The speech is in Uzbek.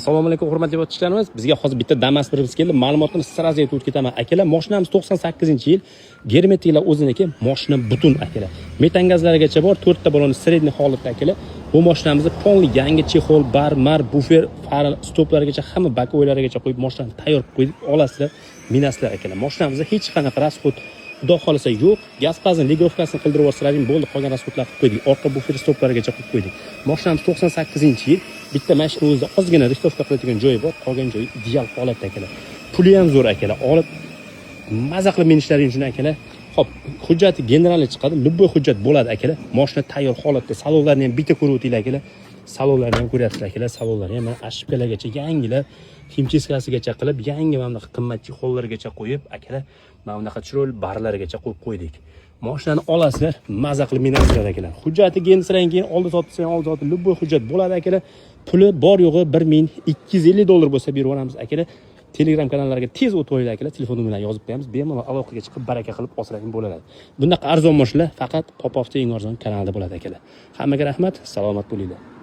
Assalomu alaykum, hurmatli o'quvchilarimiz. Bizga hozir bitta Damas birimiz keldi. Ma'lumotni сразу aytib o'tib ketaman. Akalar, mashinamiz 98-yil, germetiklar o'ziniki, mashina butun, akalar. Metan gazlarigacha bor, to'rtta baloni средний holatda, akalar. Bu mashinamizni полный yangi чехол, bar, mar, bufer, fara, stoplarigacha, hamma боковой larigacha qo'yib, mashinani tayyor qilib qo'ydik. Olasizlar, minasizlar, akalar. Mashinamizda hech qanaqa расход, xudo xohlasa, yo'q. Gaz pazini регулировка sini qildirib olsalaring bo'ldi, qolgan расход larni qilib qo'ydik. Orqa bufer stoplarigacha qo'yib qo'ydik. Mashinamiz 98-yil, bitta mashina o'zida ozgina рихтовка qiladigan joyi bor, qolgan joyi ideal holatda, akalar. Puli ham zo'r, akalar. Olib maza qilib minishlaring uchun, akalar. Xo'p, hujjati генеральный chiqadi, любой hujjat bo'ladi, akalar. Mashina tayyor holatda, salonlarni ham bitta ko'rib o'tinglar, akalar. Salonlarni ham ko'ryapsizlar, akalar, salonlarni ham mana ошибка largacha yangilar, химчистка sigacha qilib, yangi mana bunaqa qimmat чехол largacha qo'yib, akalar, mana bunaqa chiroyli barlargacha qo'yib qo'ydik. Mashinani olasizlar, maza qilib minasizlar, akalar. Hujjati keyin keyin oldi sotdi, oldi sotdi, любой hujjat bo'ladi, akalar. Puli bor yo'g'i 1250 dollar bo'lsa berib yuboramiz, akalar. Telegram kanallariga tez o'tib olinglar, akalar, telefon nomerlarini yozib qo'yamiz. Bemalol aloqaga chiqib, baraka qilib olsalaring bo'ladi. Bunaqa arzon mashinalar faqat Popovda eng arzon kanalida bo'ladi, akalar. Hammaga rahmat, salomat bo'linglar.